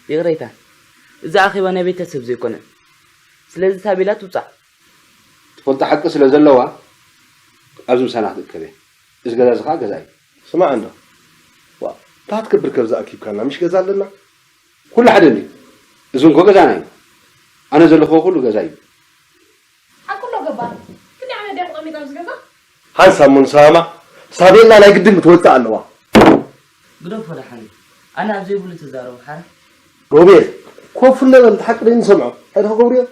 ይቕሬታ፣ እዚ ኣኼባ ናይ ቤተሰብ ዘይኮነ፣ ስለዚ ሳቤላ ትውጻእ። ትፈልጦ ሓቂ ስለ ዘለዋ ኣብዚ ምሳና ክትእከብ እያ። እዚ ገዛ እዚ ኸዓ ገዛ እዩ። ስማዕ እንዶ፣ ዋ፣ እንታይ ክትገብር ከብዛ ኣኪብካና? ምሽ ገዛ ኣለና? ኩሉ ሓደ እንድዩ። እዚ እንኮ ገዛና እዩ። ኣነ ዘለኹዎ ኩሉ ገዛ እዩ። ሓቁ ኣሎ ገባር። ክንደይ ዓመት ድያ ተቐሚጣ ኣብዚ ገዛ? ሓንሳብ ሞ ንሰማማዕ። ሳቤላ ናይ ግድን ክትወጽእ ኣለዋ። ግደፎ ደሓን። ኣነ ኣብ ዘይብሉ ትዛረቡ ሓራ። ሮቤል፣ ኮፍ እንበል፣ እቲ ሓቂ ደይ ንሰምዖ። እንታይ ደኣ ክገብሩ እዮም?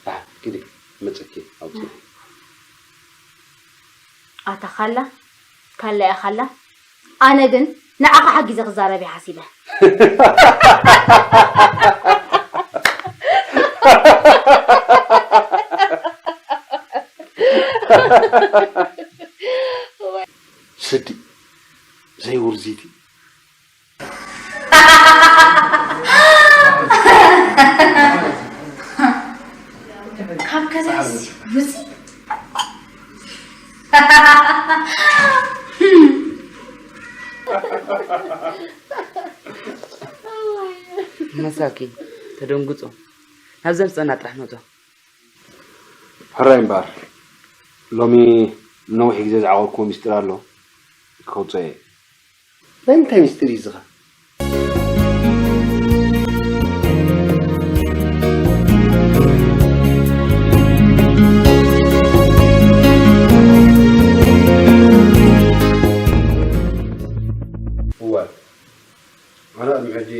ኣሕ፣ ግዲ፣ መጸኪ፣ ኣውጽእ። ኣታ ካላ፣ ካላ እያ ካላ። ኣነ ግን ንዓኻ ሓጊዘ ክዛረብ እየ ሓሲበ። ስዲ ዘይውርዚቲ። ካብ ገዛይሲ ውፂ። መሳኪ ተደንግጾ። ናብዘን ዝጸና ጥራሕ መጾ። ሕራይ እምበኣር፣ ሎሚ ነዊሕ ግዜ ዝዓቐብክዎ ሚስጢር ኣሎ፣ ከውጽኦ እየ። ናይ ምንታይ ሚስጢር እዩ ዝኸ? እወ፣ ኣነ ቅድሚ ሕጂ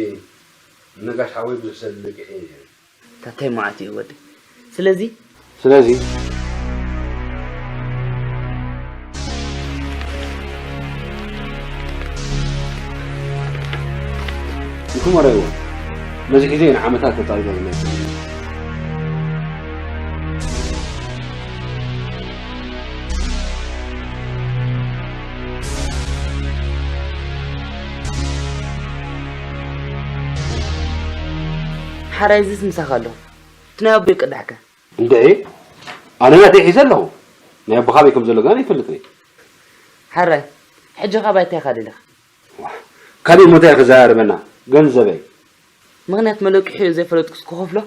ንነጋሽ ሓወይ ብዙሕ ሰብ ለቂሐ እየ ነይረ። ታታይ መዓት እዩ ወዲ። ስለዚ ስለዚ ንክመረይዎ ነዚ ግዜ ንዓመታት ተጣሪዛ ዝመጽእ እዩ። ሓራይ እዚስ ምሳኻ ኣሎ። እቲ ናይ ኣቦይ ቅዳሕከ? እንድዒ፣ ኣነ ናተይ ሒዘ ኣለኹ። ናይ ኣቦኻ ኣበይ ከም ዘሎ ገና ኣይፈልጥን እየ። ሓራይ፣ ሕጂ ካባይ እንታይ ኢኻ ደሊኻ? ዋእ፣ ካሊእ እሞ እንታይ ክዘራረበና? ገንዘበይ። ምኽንያት መለቂሑ እየ ዘይፈለጥኩስ ክኸፍሎ?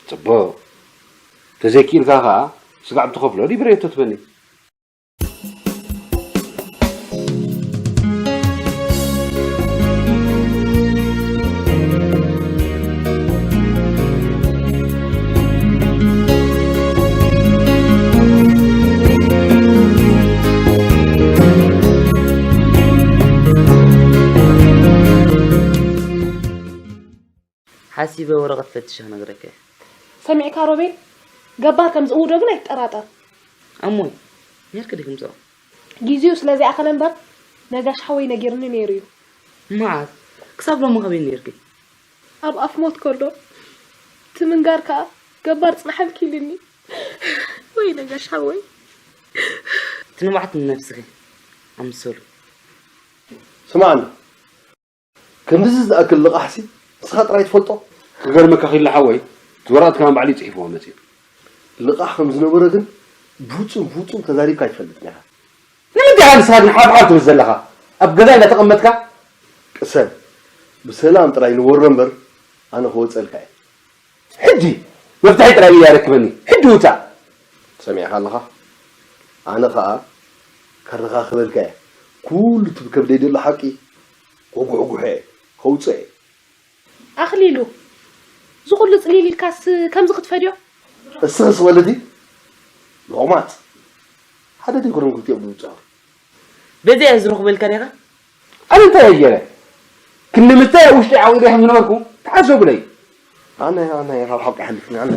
ጽቡቕ። ተዘይክኢልካ ኸኣ ስጋዕ ብትኸፍሎ ድዩ ብሬቶ ትበኒ? ሓሲበ ወረቐት ፈትሸ ክነግረካ እየ። ሰሚዕካ ሮቤል? ገባር ከም ዝእውዶ ግን ኣይትጠራጠር። ኣሞይ፣ ነርኪ ዲኺ ምጽኦ? ግዜኡ ስለ ዘይኣኸለ እምበር ነጋሽ ሓወይ ነጊርኒ ነይሩ እዩ። መዓስ? ክሳብ ሎሚ ካበይ ነርኪ? ኣብ ኣፍ ሞት ከሎ። እቲ ምንጋር ከኣ ገባር ጽናሕ ኣልኪልኒ። ወይ ነጋሽ ሓወይ። እቲ ንብዓት ንነብስኺ ኣምሰሉ። ስማዕኒ፣ ከምዚ ዝኣክል ልቓሕሲ ንስኻ ጥራይ ትፈልጦ? ክገርመካ ኪሎ ሓወይ፣ እቲ ወረቐት ከማን ባዕሉ እዩ ጽሒፍዎ መጺኡ። ልቓሕ ከም ዝነበሮ ግን ብፍጹም ብፍጹም ተዛሪብካ ኣይትፈልጥን ኢኻ። ንምንታይ ኢኻ ንስኻ ግን ሓብሓብ ትብል ዘለኻ? ኣብ ገዛይ እንዳተቐመጥካ? ቅሰን፣ ብሰላም ጥራይ ንወሮ እምበር ኣነ ክወጸልካ እየ። ሕጂ መፍትሒ ጥራይ እያ ረክበኒ። ሕጂ ውጻእ። ሰሚዕካ ኣለኻ? ኣነ ኸኣ ከረኻኽበልካ እየ። ኩሉ እቲ ብከብደይ ዘሎ ሓቂ ከጉሕጉሖ እየ፣ ከውጽኦ እየ። ኣኽሊሉ፣ እዚ ኩሉ ጽሊል ኢልካስ ከምዚ ክትፈድዮ? እስኽስ በልቲ ሎቕማጽ። ሓደ ዘይኮነን ክልቲኦም ዝውጽኡ። በዚኣ እየ ዝረኽበልካ ዲኻ? ኣነ እንታይ እየ ገይረ? ክንዲ ምታይ ኣብ ውሽጢ ዓቒረ ከም ዝነበርኩ ተሓሰቡለይ። ኣነ፣ ኣነ፣ ካብ ሓቂ ሓሊፍኒ፣ ኣነ።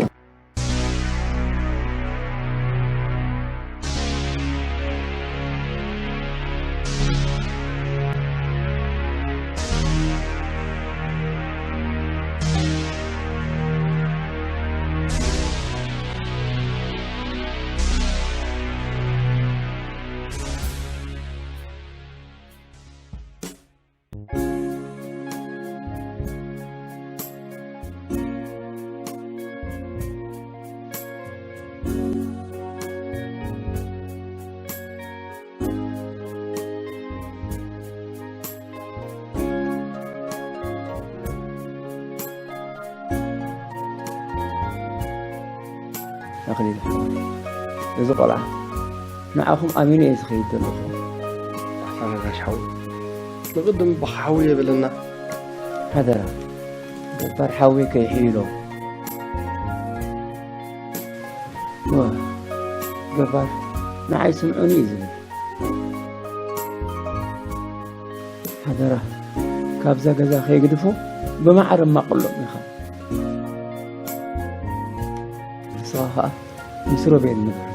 ኣኽሊሉ ሓወይ፣ እዚ ቆልዓ ንዓኹም ኣሚኑ እየ ዝኸይድ ዘለኹ። ኣታ ነጋሽ ሓወይ፣ ንቕድም እባ ሓወይ የብለና። ሓደራ፣ ገባር ሓወይ ከይሕይሎ። እወ፣ ገባር ንዓይ ስምዑኒ እዩ ዝብል። ሓደራ፣ ካብዛ ገዛ ከይግድፎ ብማዕረ ማቕሎም ኢኻ። ንስኻ ኸኣ ምስ ሮቤል ንብር።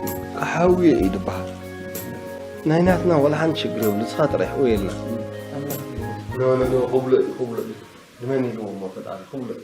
ሓውየ እዩ ዝበሃል። ናይ ናትና ወላ ሓንቲ ሽግር የብሉ። ንስኻ ጥራሕ ውየልና። ኖ፣ ኖ፣ ኖ፣ ክብሎ እዩ፣ ክብሎ እዩ። ንመን ኢልዎ እሞ ፈጣሪ ክብሎ እዩ።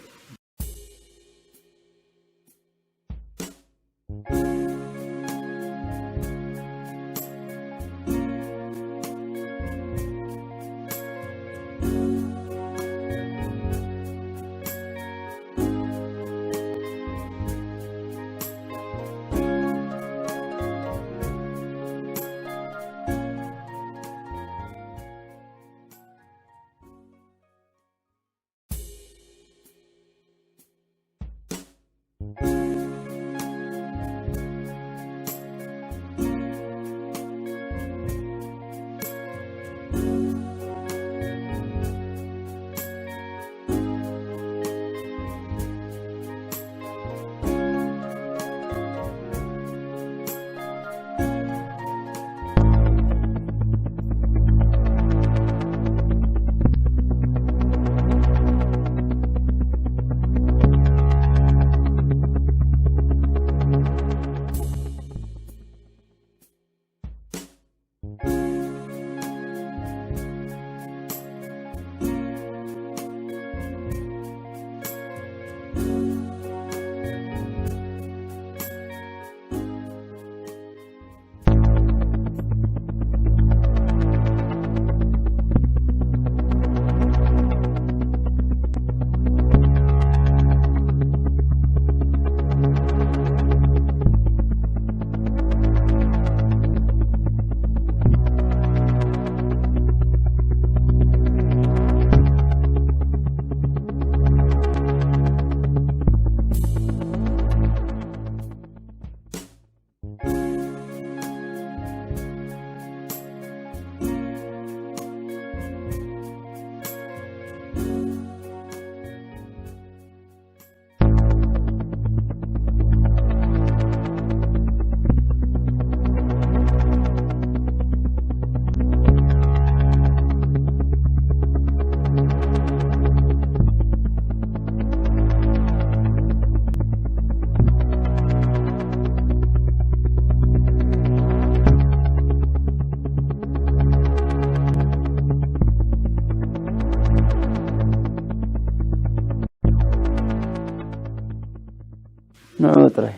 ንዑ ጥራይ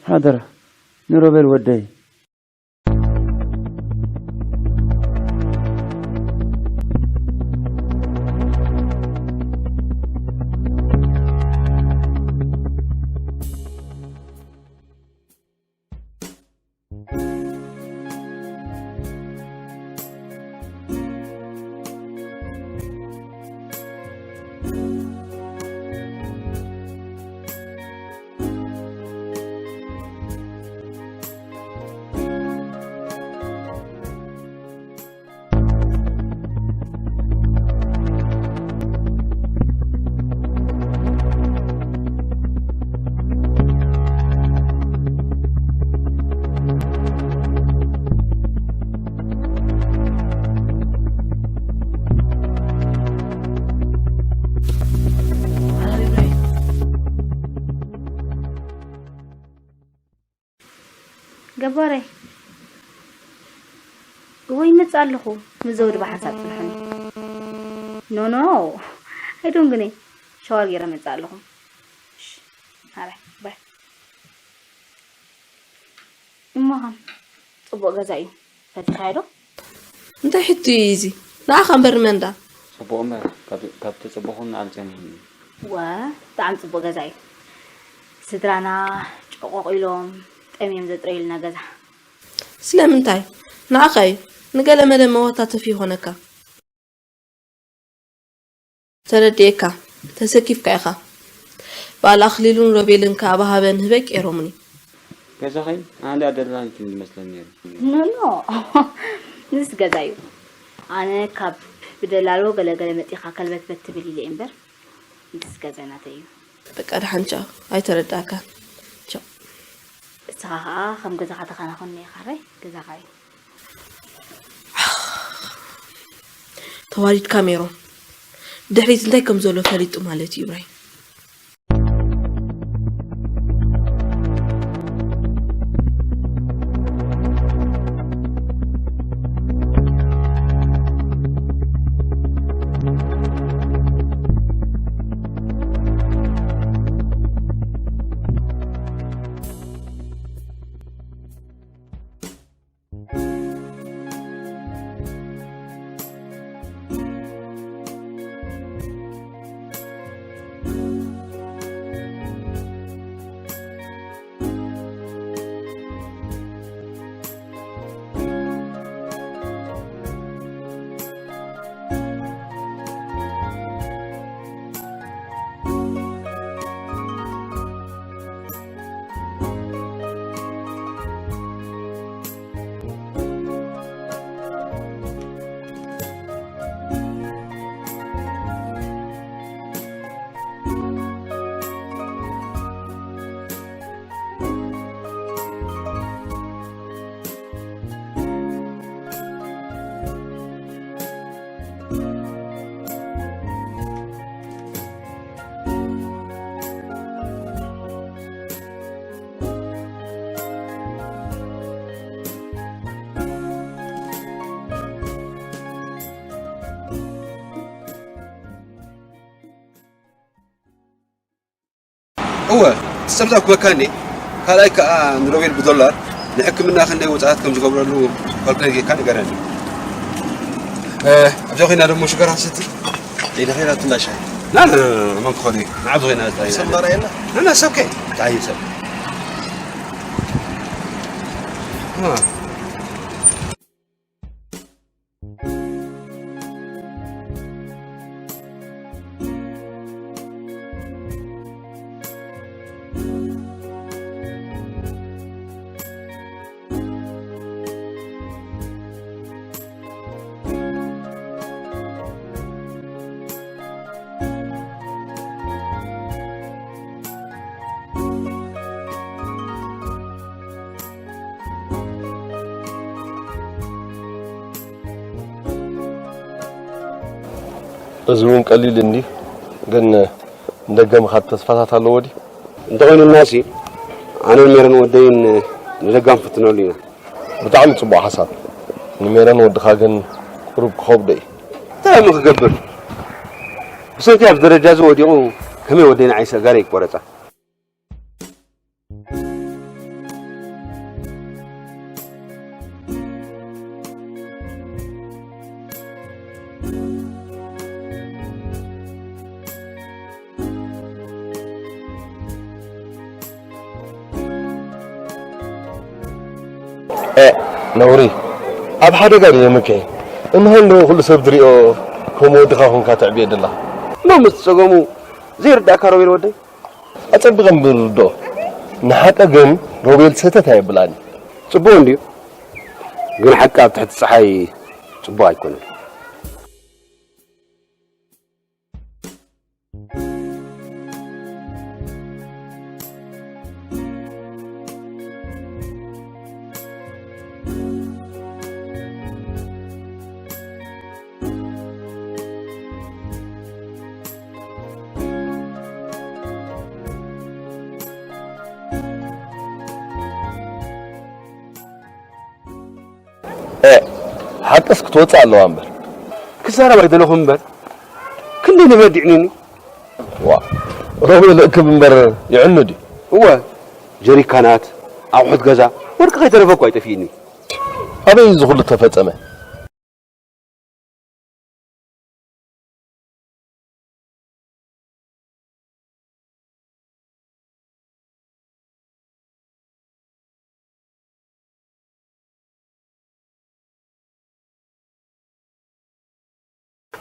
ሓደራ ንሮቤል ወደይ። ገባረይ፣ እወ ይመጽእ ኣለኹ። ምስ ዘውዲ ብሓንሳብ ጽንሑኒ። ኖ፣ ኖ፣ I don't ግነ ሻወር ገይረ መጽእ ኣለኹ። እሺ፣ ሃራይ፣ ባይ። እሞ ኸም ጽቡቕ ገዛ እዩ። ፈቲኻዮ ዶ? እንታይ ሕቶ እዩ እዚ? ንዓኻ እምበር ንመን ደኣ? ጽቡቕ እምበር፣ ካብ፣ ካብ ተጸበኹ ንዓል ጸኒሕኒ እዩ። ወ፣ ብጣዕሚ ጽቡቕ ገዛ እዩ። ስድራና ጨቆቕ ኢሎም ጠምዮም ዘጥረዩልና ገዛ። ስለምንታይ? ንዓኻ እዩ። ንገለ መለ መወታተፊ ይኾነካ። ተረዲኤካ። ተሰኪፍካ ኢኻ። በዓል ኣኽሊሉን ሮቤልን ከኣ ብሃበ ንህበይ ቀይሮምኒ። ገዛኺ ኣነ ኣደላልኪ ዝመስለኒ ነይሩ። ኖ ኖ፣ ንስ ገዛ እዩ። ኣነ ካብ ብደላሎ ገለገለ መጢኻ ከልበትበት ትብል ኢለ እምበር፣ ንስ ገዛ ናተይ እዩ። በቃ ደሓን ቻው፣ ኣይተረዳእካን። ቻው። እስኻ ኸዓ ከም ገዛኻ ተኸናኸን ኢኻ ራይ፣ ገዛኻ እዩ። ተዋሪድካ ሜሮን። ድሕሪት እንታይ ከም ዘሎ ፈሊጡ ማለት እዩ ኢብራሂም። እወ፣ እቲ ሰብ ዘእክበካ እንዴ? ካልኣይ ከኣ ንሮቤል ብዶላር ንሕክምና ክንደይ ወጻኣት ከም ዝገብረሉ ካልኩሌት ጌርካ ንገረኒ። እ፣ ኣብዚ ኮይና ደሞ ሽገራ ትሰቲ? ኢለ ኸይዳ ትንዳ ሻሂ። ና፣ ና፣ ና፣ ና፣ መን ክኾን እዩ? ንዓብ ዝኾይና ዝጣይና። ሰምባራ የለ? ና፣ ና፣ ሰብ ከ? ጣይ ሰብ። እ። እዚ እውን ቀሊል እንዲ ግን ንደገ ምኻድ ተስፋታት ኣለዎ ድዩ? እንተኾይኑናሲ ኣነን ሜሮን ወደይን ንደጋ ንፍትነሉ ኢና። ብጣዕሚ ጽቡቕ ሓሳብ። ንሜሮን ወድኻ ግን ቁሩብ ክኸብዶ እዩ። እንታይ እሞ ክገብር? ብሰንኪ ኣብዚ ደረጃ እዚ ወዲቑ ከመይ ወደይ ንዓይ ሰጋረ ይቆረጻ? ኤእ ነውሪ ኣብ ሓደጋ ድየ ምከ እንሆ እንዶ ኩሉ ሰብ ዝሪኦ ከም ወድኻ ኮንካ ተዕብየ ድላ እሞ ምስ ጸገሙ ዘይርዳእካ ሮቤል ወደይ ኣጸብቐ ምርዶ ንሓቀ ግን ሮቤል ሰተት ኣየብላኒ ጽቡቕ እንድዩ ግን ሓቂ ኣብ ትሕቲ ጸሓይ ጽቡቕ ኣይኮነን ኤእ ሓቅስ ክትወፅእ ኣለዋ እምበር። ክዛረብ ኣይደለኹም እምበር ክንደይ ንበዲዕኒኒ። ዋ ሮቤል እክብ እምበር ይዕኑ ድዩ? እወ ጀሪካናት ኣቑሑት ገዛ ወርቂ ከይተረፈ እኮ ኣይጠፊእኒ። ኣበይ እዩ እዚ ኩሉ ተፈፀመ?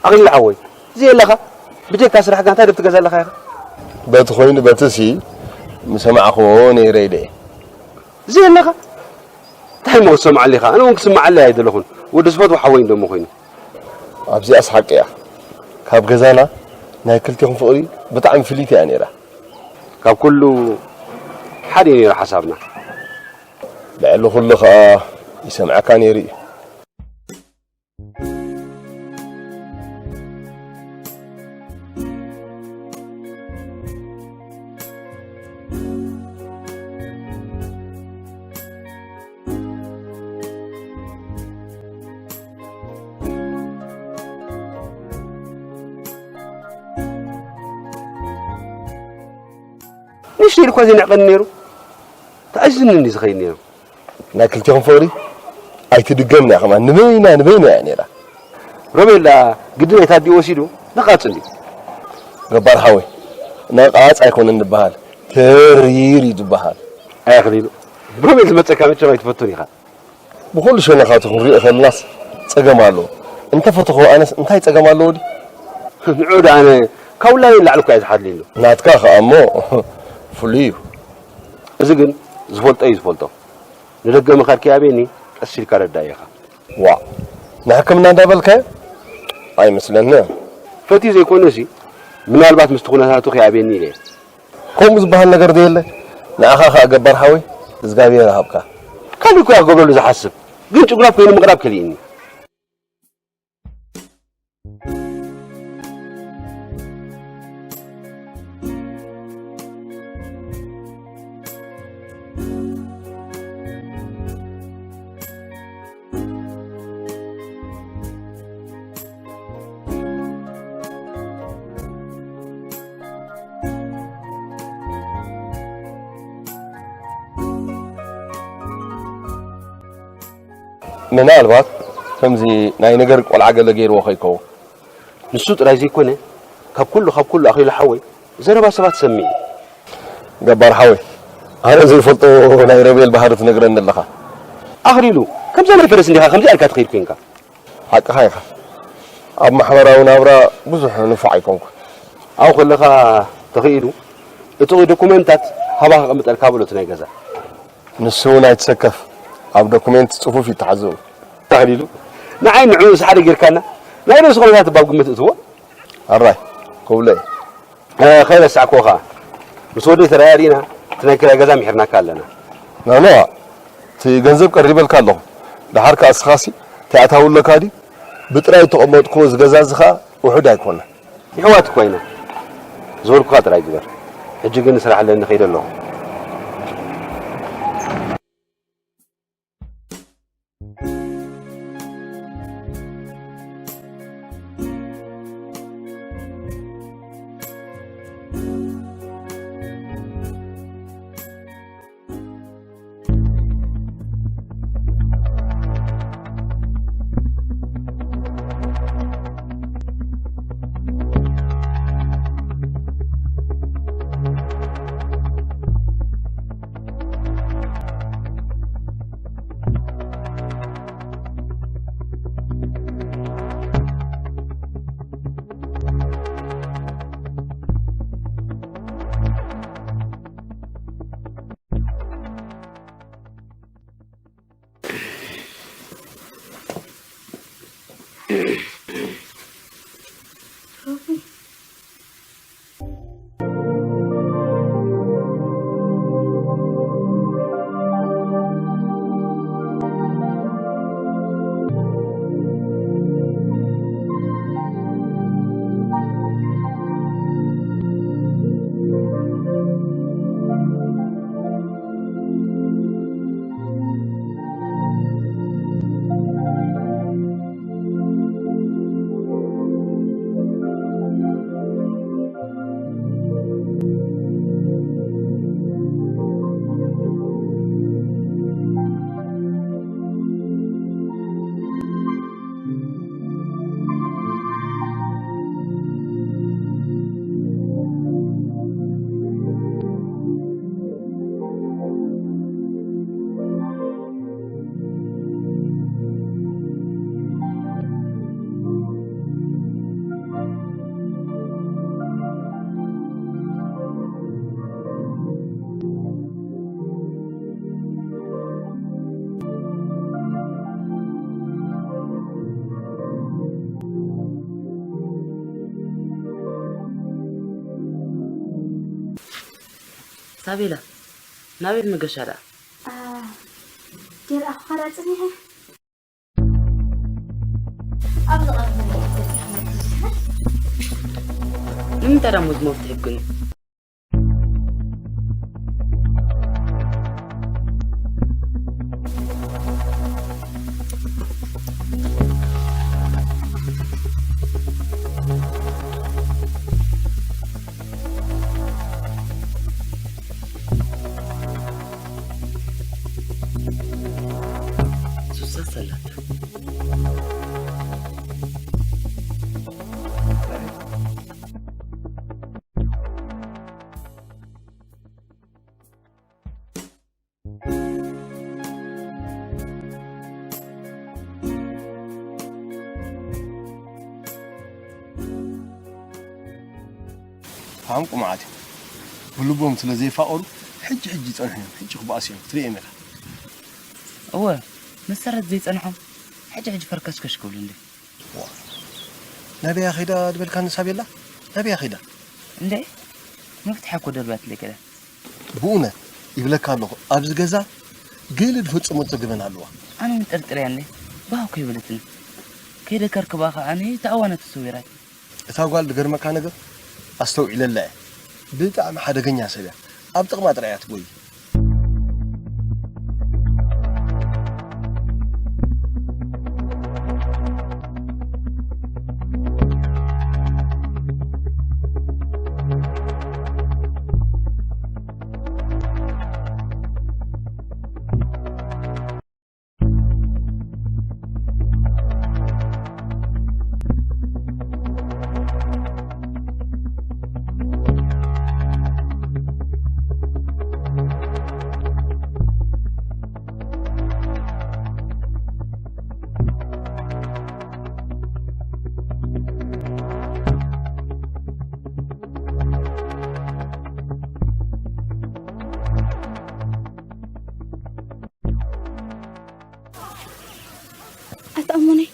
ኣኽሊል ሓወይ እዚ የለኻ ብጀካ ስራሕ ጋንታ ደብቲ ገዛ ኣለኻ ኢኻ በቲ ኮይኑ በቲ ሲ ምሰማዕኽዎ ነይረ ኢለ እየ እዚ ኣለኻ እንታይ ሞ ክትሰምዓሉ ኢኻ? ኣነ እውን ክስምዓለይ ኣይደለኹን። ወዲ ዝፈትዎ ሓወይ እንደሞ ኮይኑ። ኣብዚኣስ ሓቂ እያ። ካብ ገዛና ናይ ክልቲኹም ፍቕሪ ብጣዕሚ ፍልይቲ እያ ነይራ። ካብ ኩሉ ሓደ እዩ ነይሩ ሓሳብና። ልዕሊ ኩሉ ኸኣ ይሰምዓካ ነይሩ እዩ። ንእሽተይ ኢሉ እኳ ዘይንዕቐኒ ነይሩ። ተኣዚዙኒ እንዲ ዝኸይድ ነይሩ። ናይ ክልቲኹም ፍቕሪ ኣይትድገምን እያ ከማን። ንበይና ንበይና እያ ነይራ። ሮቤል ደኣ ግድን ኣይታዲኡ ወሲዱ ነቓጽ እንዲ። ገባር ሓወይ፣ ነቓጽ ኣይኮነን ዝበሃል፣ ተሪር እዩ ዝበሃል። ኣይ ኣኽሊሉ፣ ብሮቤል ዝመጸካ መቸም ኣይትፈቱን ኢኻ። ብኹሉ ሸነኻቱ ክንሪኦ ከለናስ ጸገም ኣለዎ። እንተፈተኽዎ ኣነስ እንታይ ጸገም ኣለዎ ድዩ? ንዑ ደኣ ኣነ ካብ ውላደይ ንላዕሊ እኳ እዩ ዝሓድለኒ። ናትካ ኸኣ እሞ ፍሉይ እዩ። እዚ ግን ዝፈልጦ እዩ ዝፈልጦ። ንደገ ምኻድ ከይኣብየኒ ቀስ ኢልካ ረዳእ ኢኻ። ዋእ፣ ንሕክምና እንዳበልካዮ? ኣይመስለንን። ፈትዩ ዘይኮነሲ ምናልባት ምስቲ ኩነታቱ ከይኣብየኒ ኢለ እየ። ከምኡ ዝበሃል ነገር ዶ የለ? ንዓኻ ኸኣ ገባር ሓወይ እግዚኣብሔር ይሃብካ። ካልእ እኮ እያ ክገብረሉ ዝሓስብ፣ ግን ጭጉራፍ ኮይኑ ምቕራብ ከሊእኒ። ምናልባት ከምዚ ናይ ነገር ቆልዓ ገለ ገይርዎ ከይከውን። ንሱ ጥራይ ዘይኮነ፣ ካብ ኩሉ፣ ካብ ኩሉ ኣኽሊሉ ሓወይ፣ ዘረባ ሰባት ሰሚዕ እዩ። ገባር ሓወይ፣ ኣነ ዘይፈልጦ ናይ ረቤል ባህሪ ትነግረኒ ኣለኻ። ኣኽሊሉ፣ ከምዛ ናይ ፈረስ እንዲኻ ከምዚኣ ኢልካ ትኸይድ ኮንካ። ሓቅኻ ኢኻ። ኣብ ማሕበራዊ ናብራ ብዙሕ ንፉዕ ኣይኮንኩን። ኣብኡ ከለኻ ተኽኢሉ፣ እቲ ዶኩመንታት ሃባ ከቐምጠልካ በሎ እቲ ናይ ገዛ። ንሱ እውን ኣይትሰከፍ፣ ኣብ ዶኩሜንት ጽፉፍ ይተሓዘኡ። ኣኽሊሉ፣ ንዓይ ንዕኡ ንስሓደ ጌርካና፣ ናይ ርእሲ ኩነታት እባ ኣብ ግምት እትዎ። ኣራይ፣ ክብሎ እየ። እ፣ ከይረሳዕክዎ ኸኣ፣ ምስ ወደይ ተረዳዲእና፣ እቲ ናይ ክራይ ገዛ ምሒርናካ ኣለና። ኖኖ፣ እቲ ገንዘብ ቀሪበልካ ኣለኹ። ደሓር ከኣ እስኻሲ፣ እንታይ ኣታዊ ኣለካ ድዩ? ብጥራይ እተቐመጥክዎ እዚ ገዛ እዚ ኸኣ ውሑድ ኣይኮነን። ይሕዋት እኳ ኢና። ዝበልኩኻ ጥራይ ግበር። ሕጂ ግን ስራሕ ኣለኒ፣ ከይደ ኣለኹ። ሳቤላ፣ ናበይ መገሻ ደኣ? ጀርኣኻ ዳኣ ጽኒሐ ኣብ ዝቐርብ መሬት በጺሐ መጥተሻ። ንምንታይ ደኣ ሞት ሞት ትህብክኒ? ሱሳ ሰላት። ሃም ቁምዓት እዮም። ብልቦም ስለ ዘይፋቐሩ ሕጂ ሕጂ ይጸንሑ እዮም። ሕጂ ክበኣሱ እዮም። ክትርእዮም ኢኻ። እወ፣ መሰረት ዘይጸንሖም ሕጂ ሕጂ ፈርከሽከሽ ክብሉ እንዴ። ናበያ ኸይዳ ዝበልካኒ ሳቤላ? ናበያ ኸይዳ? እንዴ፣ መፍትሐ እኮ ደርብያትለይ ከዳ። ብእውነት ይብለካ ኣለኹ፣ ኣብዚ ገዛ ገለ ዝፈጸመቶ ገበን ኣለዋ። ኣነ እውን ጠርጢረያ እንዴ፣ ባህ እኮ ይበለትኒ። ከይደ ከርክባ ኸዓ እታ እዋና ተሰዊራትኒ። እታ ጓል ዝገርመካ ነገር ኣስተውዒለላ እየ። ብጣዕሚ ሓደገኛ ሰብ እያ። ኣብ ጥቕማ ጥራይ እያ ትጎይ። ኣታ እሞነይ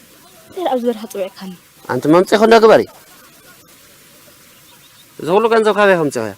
እንታይ ደኣ ኣብዚ በረኻ ጸዊዕካኒ? ኣንቲ መምጽኢኹ እንዶ ግበሪ። እዚ ኩሉ ገንዘብ ካበይ ከምጽኢኹያ?